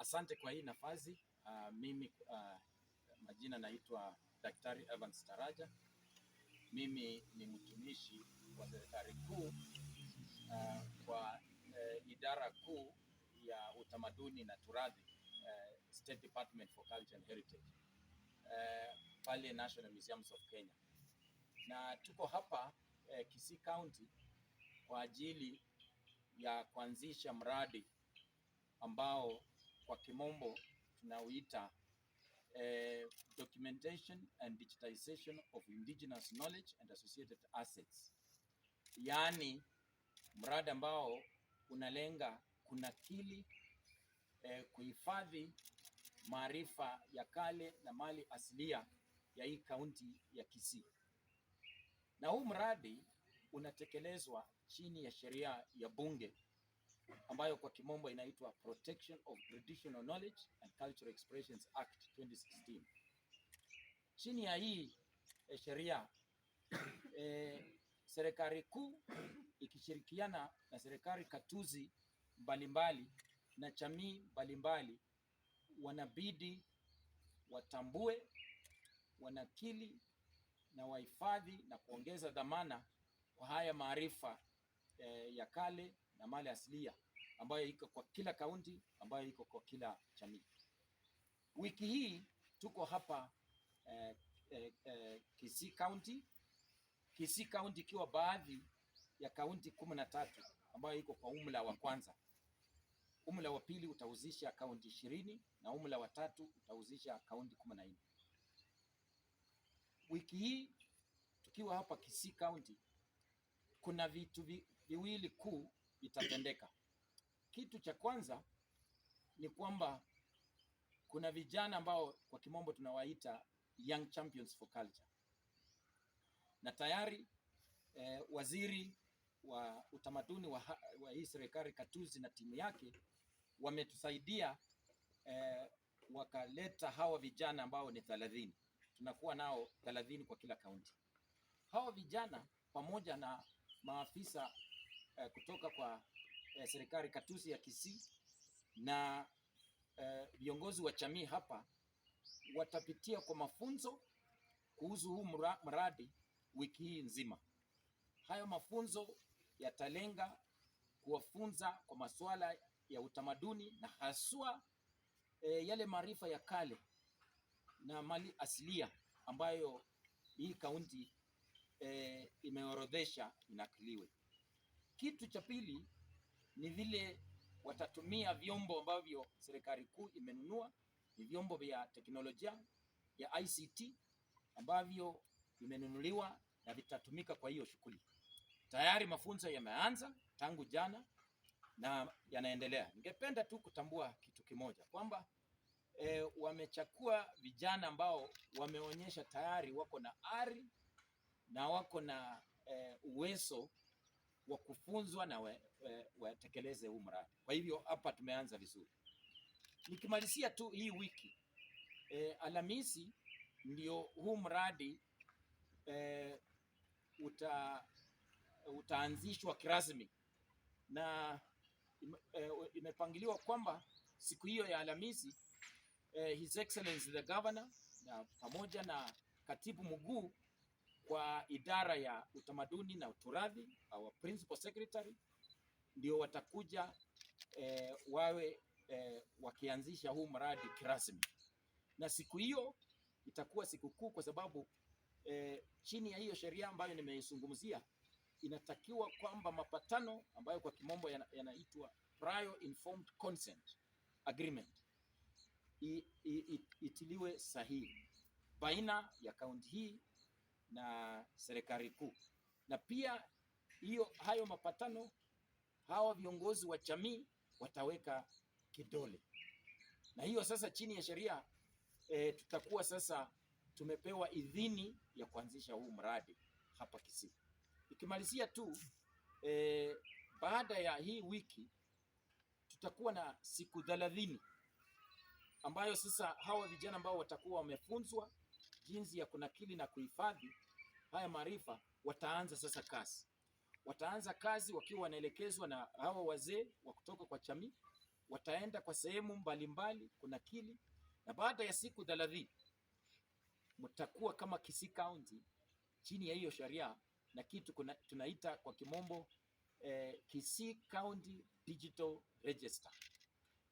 Asante kwa hii nafasi. Mimi majina naitwa Daktari Evans Taraja. Mimi ni mtumishi wa serikali kuu kwa idara kuu ya utamaduni na turathi, State Department for Culture and Heritage, pale National Museums of Kenya, na tuko hapa Kisii County kwa ajili ya kuanzisha mradi ambao kwa kimombo tunauita documentation and digitization of indigenous knowledge and associated assets, yaani mradi ambao unalenga kunakili, kuhifadhi maarifa ya kale na mali asilia ya hii kaunti ya Kisii. Na huu mradi unatekelezwa chini ya sheria ya bunge ambayo kwa kimombo inaitwa Protection of Traditional Knowledge and Cultural Expressions Act 2016. Chini ya hii sheria, serikali kuu ikishirikiana na serikali katuzi mbalimbali na jamii mbalimbali wanabidi watambue, wanakili na wahifadhi na kuongeza dhamana kwa haya maarifa ya kale na mali asilia ambayo iko kwa kila kaunti, ambayo iko kwa kila jamii. Wiki hii tuko hapa Kisii County. Kisii County ikiwa baadhi ya kaunti 13 ambayo iko kwa umla wa kwanza. Umla wa pili utahusisha kaunti 20 na umla wa tatu utahusisha kaunti 14. Wiki hii tukiwa hapa Kisii County, kuna vitu viwili kuu vitatendeka. Kitu cha kwanza ni kwamba kuna vijana ambao kwa kimombo tunawaita Young Champions for Culture, na tayari waziri wa utamaduni wa hii serikali katuzi na timu yake wametusaidia, wakaleta hawa vijana ambao ni 30. Tunakuwa nao 30 kwa kila kaunti. Hawa vijana pamoja na maafisa kutoka kwa serikali katuzi ya Kisii na viongozi wa jamii hapa watapitia kwa mafunzo kuhusu huu mradi wiki hii nzima. Hayo mafunzo yatalenga kuwafunza kwa masuala ya utamaduni na haswa yale maarifa ya kale na mali asilia ambayo hii kaunti imeorodhesha inakiliwe. Kitu cha pili ni vile watatumia vyombo ambavyo serikali kuu imenunua, ni vyombo vya teknolojia ya ICT ambavyo vimenunuliwa na vitatumika kwa hiyo shughuli. Tayari mafunzo yameanza tangu jana na yanaendelea. Ningependa tu kutambua kitu kimoja kwamba wamechukua vijana ambao wameonyesha tayari wako na ari na wako na uwezo wa kufunzwa na watekeleze huu mradi. Kwa hivyo hapa tumeanza vizuri. Nikimalizia tu hii wiki, Alhamisi ndio huu mradi utaanzishwa kirasmi na imepangiliwa kwamba siku hiyo ya Alhamisi, His Excellency the Governor na pamoja na katibu mkuu kwa idara ya utamaduni na turathi, our principal secretary, ndio watakuja wawe wakianzisha huu mradi kirasmi, na siku hiyo itakuwa siku kuu kwa sababu chini ya hiyo sheria ambayo nimeizungumzia inatakiwa kwamba mapatano ambayo kwa kimombo yanaitwa prior informed consent agreement itiliwe sahihi baina ya kaunti hii na serikali kuu, na pia hiyo hayo mapatano hawa viongozi wa jamii wataweka kidole, na hiyo sasa chini ya sheria tutakuwa sasa tumepewa idhini ya kuanzisha huu mradi hapa Kisii. Ikimalizia tu, baada ya hii wiki tutakuwa na siku 30 ambayo sasa hawa vijana ambao watakuwa wamefunzwa jinsi ya kunakili na kuhifadhi haya maarifa wataanza sasa kazi. Wataanza kazi wakiwa wanaelekezwa na hawa wazee wa kutoka kwa jamii. Wataenda kwa sehemu mbalimbali kunakili, na baada ya siku 30 mtakuwa kama Kisii County chini ya hiyo sheria na kitu tunaita kwa kimombo Kisii County Digital Register.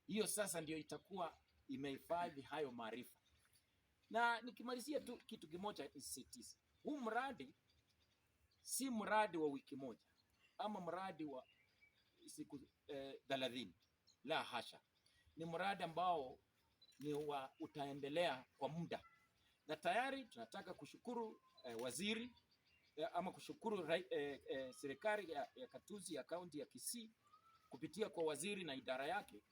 Hiyo sasa ndio itakuwa imehifadhi hayo maarifa. Na nikimalizia tu kitu kimoja nisisitize, huu mradi si mradi wa wiki moja ama mradi wa siku 30. La hasha, ni mradi ambao ni wa utaendelea kwa muda, na tayari tunataka kushukuru waziri ama kushukuru serikali ya Katuzi ya kaunti ya Kisii kupitia kwa waziri na idara yake